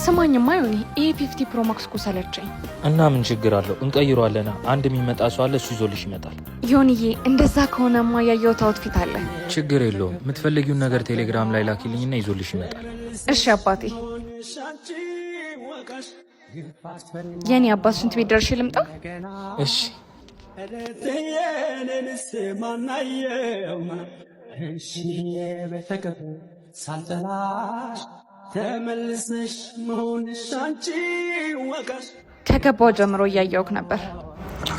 ስማኝማ ዮኒ፣ ይሄ 15 Pro Max እኮ ሰለቸኝ። እና ምን ችግር አለው? እንቀይረዋለና። አንድ የሚመጣ ሰው አለ፣ እሱ ይዞልሽ ይመጣል። ዮኒዬ፣ እንደዛ ከሆነማ ያየሁት outfit አለ። ችግር የለውም። የምትፈልጊውን ነገር ቴሌግራም ላይ ላኪልኝና ይዞልሽ ይመጣል። እሺ አባቴ። የኔ አባት፣ ሽንት ቤት ደርሼ ልምጣ። እሺ። ሳልጠላሽ ተመልሰሽ መሆንሽ አንቺ ወቃሽ። ከገባው ጀምሮ እያየውክ ነበር።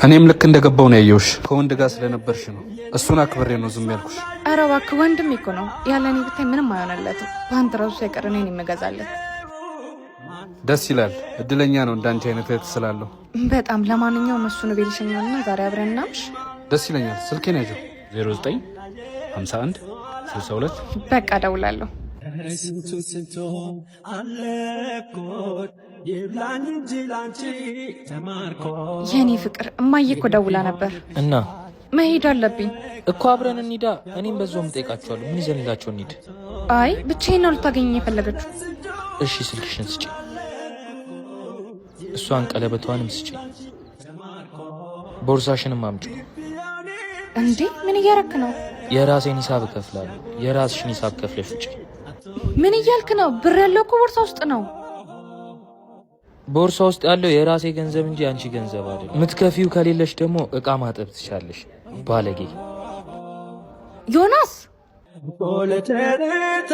እኔም ልክ እንደገባው ነው ያየሁሽ። ከወንድ ጋር ስለነበርሽ ነው። እሱን አክብሬ ነው ዝም ያልኩሽ። ኧረ እባክህ፣ ወንድሜ እኮ ነው። ያለ እኔ ብታይ ምንም አይሆንለትም። ፓንት ራሱ ሳይቀር እኔን የምገዛለት። ደስ ይላል። እድለኛ ነው እንዳንቺ አይነት እህት ስላለው። በጣም። ለማንኛውም እሱን ቤት ልሸኘውና ዛሬ አብረን እናምሽ። ደስ ይለኛል። ስልኬን ያዥው። 09 51 62። በቃ እደውላለሁ። ስንቱ ስንቱ አለኩት ይብላኝ እንጂ ላንቺ ተማርኮ። የኔ ፍቅር፣ እማዬ እኮ ደውላ ነበር። እና? መሄድ አለብኝ። እኮ አብረን እንሂዳ። እኔም በዛውም እጠይቃቸዋለሁ። ምን ይዘንላቸው እንሂድ? አይ፣ ብቻዬን ነው ልታገኘኝ የፈለገችው። እሺ፣ ስልክሽን ስጪ። እሷን ቀለበቷንም ስጪ። ቦርሳሽንም አምጪው። እንዴ፣ ምን እያረክ ነው? የራሴን ሂሳብ እከፍላለሁ። የራስሽን ሂሳብ ከፍለሽ ውጪ። ምን እያልክ ነው? ብር ያለው እኮ ቦርሳ ውስጥ ነው። ቦርሳ ውስጥ ያለው የራሴ ገንዘብ እንጂ አንቺ ገንዘብ አይደለም። ምትከፊው ከሌለሽ ደግሞ እቃ ማጠብ ትቻለሽ። ባለጌ። ዮናስ። ለጨረታ።